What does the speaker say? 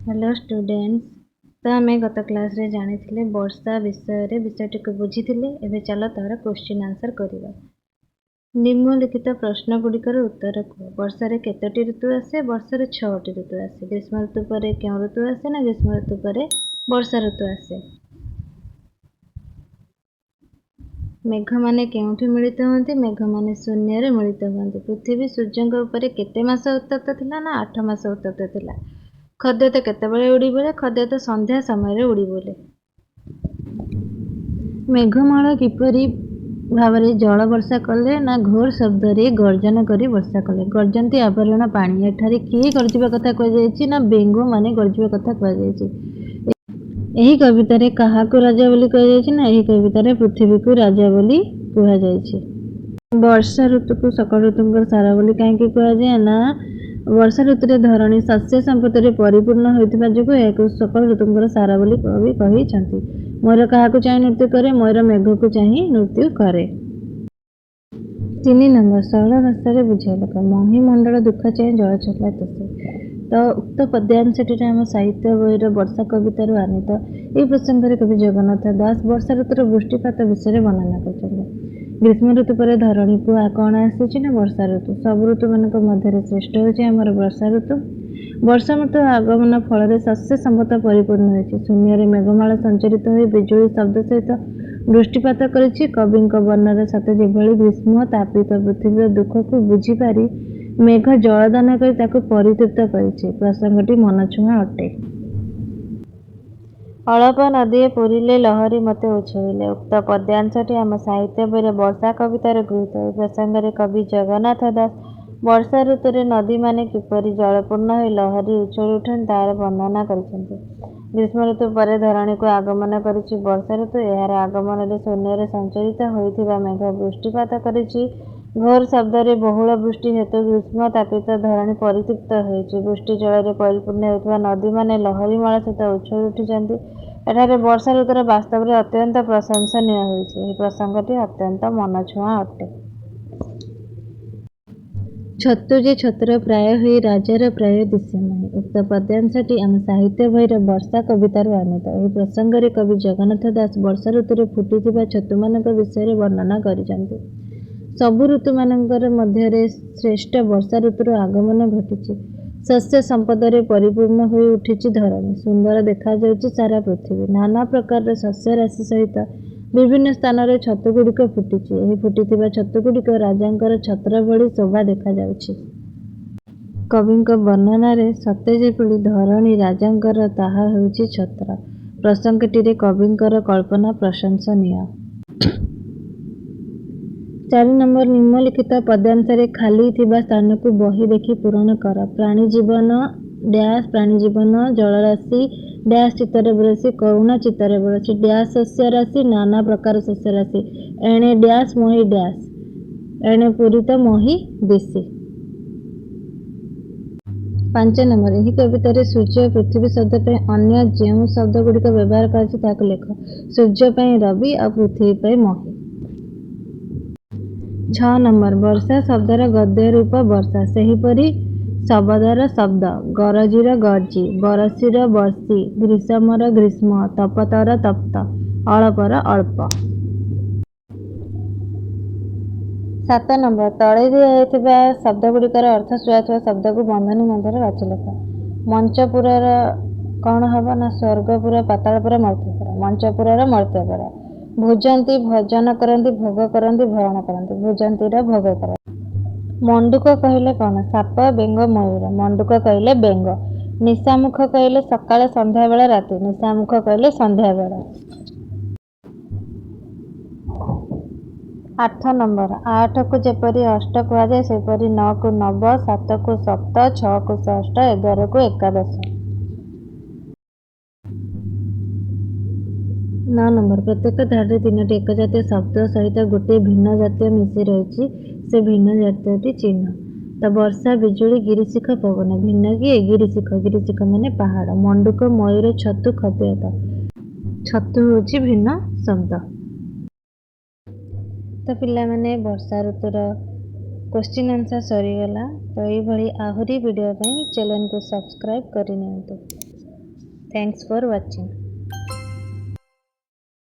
Hello students, ତ ଆମେ ଗତ କ୍ଲାସ୍ରେ ଜାଣିଥିଲେ ବର୍ଷା ବିଷୟରେ, ବିଷୟଟିକୁ ବୁଝିଥିଲେ। ଏବେ ଚାଲ ତାର କ୍ୱେଶ୍ଚିନ୍ ଆନ୍ସର୍ କରିବା। ନିମ୍ନଲିଖିତ ପ୍ରଶ୍ନ ଗୁଡ଼ିକର ଉତ୍ତର କୁହ। ବର୍ଷାରେ କେତୋଟି ଋତୁ ଆସେ? ବର୍ଷାରେ 6ଟି ଋତୁ ଆସେ। ଗ୍ରୀଷ୍ମ ଋତୁ ପରେ କେଉଁ ଋତୁ ଆସେ ନା ଗ୍ରୀଷ୍ମ ଋତୁ ପରେ ବର୍ଷା ଋତୁ ଆସେ। ମେଘମାନେ କେଉଁଠି ମିଳିତ ହୁଅନ୍ତି? ମେଘମାନେ ଶୂନ୍ୟରେ ମିଳିତ ହୁଅନ୍ତି। ପୃଥିବୀ ସୂର୍ଯ୍ୟଙ୍କ ଉପରେ କେତେ ମାସ ଉତ୍ତପ୍ତ ଥିଲା ନା 8 ମାସ ଉତ୍ତପ୍ତ ଥିଲା। ଖଦ୍ୟୋତ କେତେବେଳେ ଉଡ଼ି ବୁଲେ? ଖଦ୍ୟୋତ ସନ୍ଧ୍ୟା ସମୟରେ ଉଡ଼ି ବୁଲେ। ମେଘମାଳ କିପରି ଭାବରେ ଜଳ ବର୍ଷା କଲେ ନା ଘୋର ଶବ୍ଦରେ ଗର୍ଜନ କରି ବର୍ଷା କଲେ। ଗର୍ଜନ୍ତି ଆବରଣ ପାଣି, ଏଠାରେ କିଏ ଗର୍ଜିବା କଥା କୁହାଯାଇଛି ନା ବେଙ୍ଗମାନେ ଗର୍ଜିବା କଥା କୁହାଯାଇଛି। ଏହି କବିତାରେ କାହାକୁ ରାଜା ବୋଲି କୁହାଯାଇଛି ନା ଏହି କବିତାରେ ପୃଥିବୀକୁ ରାଜା ବୋଲି କୁହାଯାଇଛି। ବର୍ଷା ଋତୁକୁ ସକଳ ଋତୁଙ୍କର ସାର ବୋଲି କାହିଁକି କୁହାଯାଏ ନା ବର୍ଷା ଋତୁରେ ଧରଣୀ ଶସ୍ୟ ସମ୍ପଦରେ ପରିପୂର୍ଣ୍ଣ ହୋଇଥିବା ଯୋଗୁଁ ଏହାକୁ ସକଳ ଋତୁଙ୍କର ସାର ବୋଲି କବି କହିଛନ୍ତି। ମୟୂର କାହାକୁ ଚାହିଁ ନୃତ୍ୟ କରେ? ମୟୂର ମେଘକୁ ଚାହିଁ ନୃତ୍ୟ କରେ। 3 ନମ୍ବର, ସରଳ ଭାଷାରେ ବୁଝାଇ ଲେଖ। ମହିମଣ୍ଡଳ ଦୁଃଖ ଚାହିଁ ଜଳ ଛାଡ଼ିଲା ତୋଷେ। ତ ଉକ୍ତ ପଦ୍ୟାଂଶଟିରେ ଆମ ସାହିତ୍ୟ ବହିର ବର୍ଷା କବିତାରୁ ଆନୀତ। ଏହି ପ୍ରସଙ୍ଗରେ କବି ଜଗନ୍ନାଥ ଦାସ ବର୍ଷା ଋତୁର ବୃଷ୍ଟିପାତ ବିଷୟରେ ବର୍ଣ୍ଣନା କରିଛନ୍ତି। ଗ୍ରୀଷ୍ମ ଋତୁ ପରେ ଧରଣୀକୁ କ'ଣ ଆସିଛି ନା ବର୍ଷା ଋତୁ। ସବୁ ଋତୁମାନଙ୍କ ମଧ୍ୟରେ ଶ୍ରେଷ୍ଠ ହେଉଛି ଆମର ବର୍ଷା ଋତୁ। ବର୍ଷା ଋତୁ ଆଗମନ ଫଳରେ ଶସ୍ୟ ସମ୍ପଦ ପରିପୂର୍ଣ୍ଣ ହୋଇଛି। ଶୂନ୍ୟରେ ମେଘମାଳ ସଞ୍ଚରିତ ହୋଇ ବିଜୁଳି ଶବ୍ଦ ସହିତ ବୃଷ୍ଟିପାତ କରିଛି। କବିଙ୍କ ବର୍ଣ୍ଣନାରେ ସତେ ଯେଭଳି ଗ୍ରୀଷ୍ମ ତାପିତ ପୃଥିବୀର ଦୁଃଖକୁ ବୁଝିପାରି ମେଘ ଜଳଦାନ କରି ତାକୁ ପରିତୃପ୍ତ କରିଛି। ପ୍ରସଙ୍ଗଟି ମନଛୁଆଁ ଅଟେ। ଅଳପ ନଦୀଏ ପୂରିଲେ ଲହରୀ ମୋତେ ଉଛୁଳିଲେ। ଉକ୍ତ ପଦ୍ୟାଂଶଟି ଆମ ସାହିତ୍ୟ ବହିର ବର୍ଷା କବିତାରୁ ଗୃହୀତ। ଏହି ପ୍ରସଙ୍ଗରେ କବି ଜଗନ୍ନାଥ ଦାସ ବର୍ଷା ଋତୁରେ ନଦୀମାନେ କିପରି ଜଳପୂର୍ଣ୍ଣ ହୋଇ ଲହରୀ ଉଛୁଳି ଉଠନ୍ତି ତାହାର ବର୍ଣ୍ଣନା କରିଛନ୍ତି। ଗ୍ରୀଷ୍ମ ଋତୁ ପରେ ଧରଣୀକୁ ଆଗମନ କରିଛି ବର୍ଷା ଋତୁ। ଏହାର ଆଗମନରେ ଶୂନ୍ୟରେ ସଞ୍ଚରିତ ହୋଇଥିବା ମେଘ ବୃଷ୍ଟିପାତ କରିଛି। ଘୋର ଶବ୍ଦରେ ବହୁଳ ବୃଷ୍ଟି ହେତୁ ଗ୍ରୀଷ୍ମ ତାପିତ ଧରଣୀ ପରିତୃପ୍ତ ହୋଇଛି। ବୃଷ୍ଟି ଜଳରେ ପରିପୂର୍ଣ୍ଣ ହେଉଥିବା ନଦୀମାନେ ଲହରୀମାଳ ସହିତ ଉଛୁଳି ଉଠିଛନ୍ତି। ଏଠାରେ ବର୍ଷା ଋତୁର ବାସ୍ତବରେ ଅତ୍ୟନ୍ତ ପ୍ରଶଂସନୀୟ ହୋଇଛି। ଏହି ପ୍ରସଙ୍ଗଟି ଅତ୍ୟନ୍ତ ମନଛୁଆଁ ଅଟେ। ଛତୁ ଯେ ଛତ୍ର ପ୍ରାୟ ହୋଇ ରାଜାର ପ୍ରାୟ ଦିଶେ ମହି। ଉକ୍ତ ପଦ୍ୟାଂଶଟି ଆମ ସାହିତ୍ୟ ବହିର ବର୍ଷା କବିତାରୁ ଆନୀତ। ଏହି ପ୍ରସଙ୍ଗରେ କବି ଜଗନ୍ନାଥ ଦାସ ବର୍ଷା ଋତୁରେ ଫୁଟିଥିବା ଛତୁମାନଙ୍କ ବିଷୟରେ ବର୍ଣ୍ଣନା କରିଛନ୍ତି। ସବୁ ଋତୁମାନଙ୍କର ମଧ୍ୟରେ ଶ୍ରେଷ୍ଠ ବର୍ଷା ଋତୁର ଆଗମନ ଘଟିଛି। ଶସ୍ୟ ସମ୍ପଦରେ ପରିପୂର୍ଣ୍ଣ ହୋଇ ଉଠିଛି ଧରଣୀ। ସୁନ୍ଦର ଦେଖାଯାଉଛି ସାରା ପୃଥିବୀ। ନାନା ପ୍ରକାରର ଶସ୍ୟରାଶି ସହିତ ବିଭିନ୍ନ ସ୍ଥାନରେ ଛତୁଗୁଡ଼ିକ ଫୁଟିଛି। ଏହି ଫୁଟିଥିବା ଛତୁଗୁଡ଼ିକ ରାଜାଙ୍କର ଛତ୍ର ଭଳି ଶୋଭା ଦେଖାଯାଉଛି। କବିଙ୍କ ବର୍ଣ୍ଣନାରେ ସତେ ଯେପରି ଧରଣୀ ରାଜାଙ୍କର ତାହା ହେଉଛି ଛତ୍ର। ପ୍ରସଙ୍ଗଟିରେ କବିଙ୍କର କଳ୍ପନା ପ୍ରଶଂସନୀୟ। 4 ନମ୍ବର, ନିମ୍ନଲିଖିତ ପଦ୍ୟାଂଶରେ ଖାଲି ଥିବା ସ୍ଥାନକୁ ବହି ଦେଖି ପୂରଣ କର। ପ୍ରାଣୀ ଜୀବନ ଡ୍ୟାସ୍ ପ୍ରାଣୀ ଜୀବନ ଜଳରାଶି ଡ୍ୟାସ୍ ଚିତ୍ତରେ ବରଷି କରୁଣା ଚିତ୍ତରେ ବରଷି ଡ୍ୟାସ୍ ଶସ୍ୟ ରାଶି ନାନା ପ୍ରକାର ଶସ୍ୟ ରାଶି ଏଣେ ଡ୍ୟାସ୍ ମହି ଡ୍ୟାସ୍ ଏଣେ ପୂରିତ ମହି ଦିଶି। 5 ନମ୍ବର, ଏହି କବିତାରେ ସୂର୍ଯ୍ୟ ଓ ପୃଥିବୀ ଶବ୍ଦ ପାଇଁ ଅନ୍ୟ ଯେଉଁ ଶବ୍ଦ ଗୁଡ଼ିକ ବ୍ୟବହାର କରାଯାଇଛି ତାହାକୁ ଲେଖ। ସୂର୍ଯ୍ୟ ପାଇଁ ରବି ଆଉ ପୃଥିବୀ ପାଇଁ ମହି। 6 ନମ୍ବର, ବର୍ଷା ଶବ୍ଦର ଗଦ୍ୟ ରୂପ ବର୍ଷା, ସେହିପରି ଶବଦର ଶବ୍ଦ, ଗରଜିର ଗର୍ଜି, ବରଷିର ବର୍ଷି, ଗ୍ରୀଷମର ଗ୍ରୀଷ୍ମ, ତପତର ତପ୍ତ, ଅଳପର ଅଳ୍ପ। 7 ନମ୍ବର, ତଳେ ଦିଆଯାଇଥିବା ଶବ୍ଦ ଗୁଡ଼ିକର ଅର୍ଥ ସୂଚାଉଥିବା ଶବ୍ଦକୁ ବନ୍ଧନୀ ମଧ୍ୟରେ ବାଛି ଲେଖ। ମଞ୍ଚପୁରର କ'ଣ ହେବ ନା ସ୍ୱର୍ଗପୁର, ପାତାଳପୁର, ମର୍ତ୍ତ୍ୟପୁର। ମଞ୍ଚପୁରର ମର୍ତ୍ତ୍ୟପୁର। ଭୁଜନ୍ତି ଭଜନ କରନ୍ତି, ଭୋଗ କରନ୍ତି, ଭରଣ କରନ୍ତି। ଭୁଜନ୍ତିର ଭୋଗ କରନ୍ତି। ମଣ୍ଡୁକ କହିଲେ କ'ଣ? ସାପ, ବେଙ୍ଗ, ମୟୂର। ମଣ୍ଡୁକ କହିଲେ ବେଙ୍ଗ। ନିଶାମୁଖ କହିଲେ ସକାଳ, ସନ୍ଧ୍ୟାବେଳ, ରାତି। ନିଶାମୁଖ କହିଲେ ସନ୍ଧ୍ୟାବେଳ। 8 ନମ୍ବର, 8କୁ ଯେପରି ଅଷ୍ଟ କୁହାଯାଏ ସେହିପରି 9କୁ ନବ, 7କୁ ସପ୍ତ, 6କୁ ଷଷ୍ଠ, 11କୁ ଏକାଦଶ। 9 ନମ୍ବର, ପ୍ରତ୍ୟେକ ଧାଡ଼ିରେ 3ଟି ଏକଜାତୀୟ ଶବ୍ଦ ସହିତ ଗୋଟିଏ ଭିନ୍ନ ଜାତୀୟ ମିଶି ରହିଛି, ସେ ଭିନ୍ନ ଜାତୀୟଟି ଚିହ୍ନ। ତ ବର୍ଷା, ବିଜୁଳି, ଗିରିଶିଖ, ପବନ। ଭିନ୍ନ କିଏ? ଗିରିଶିଖ। ଗିରିଶିଖ ମାନେ ପାହାଡ଼। ମଣ୍ଡୁକ, ମୟୂର, ଛତୁ, ଖଦ୍ୟୋତ। ଛତୁ ହେଉଛି ଭିନ୍ନ ଶବ୍ଦ। ତ ପିଲାମାନେ, ବର୍ଷା ଋତୁର କ୍ୱେଶ୍ଚିନ୍ ଆନ୍ସର୍ ସରିଗଲା। ତ ଏଇଭଳି ଆହୁରି ଭିଡ଼ିଓ ପାଇଁ ଚ୍ୟାନେଲକୁ ସବସ୍କ୍ରାଇବ୍ କରିନିଅନ୍ତୁ। Thanks for watching.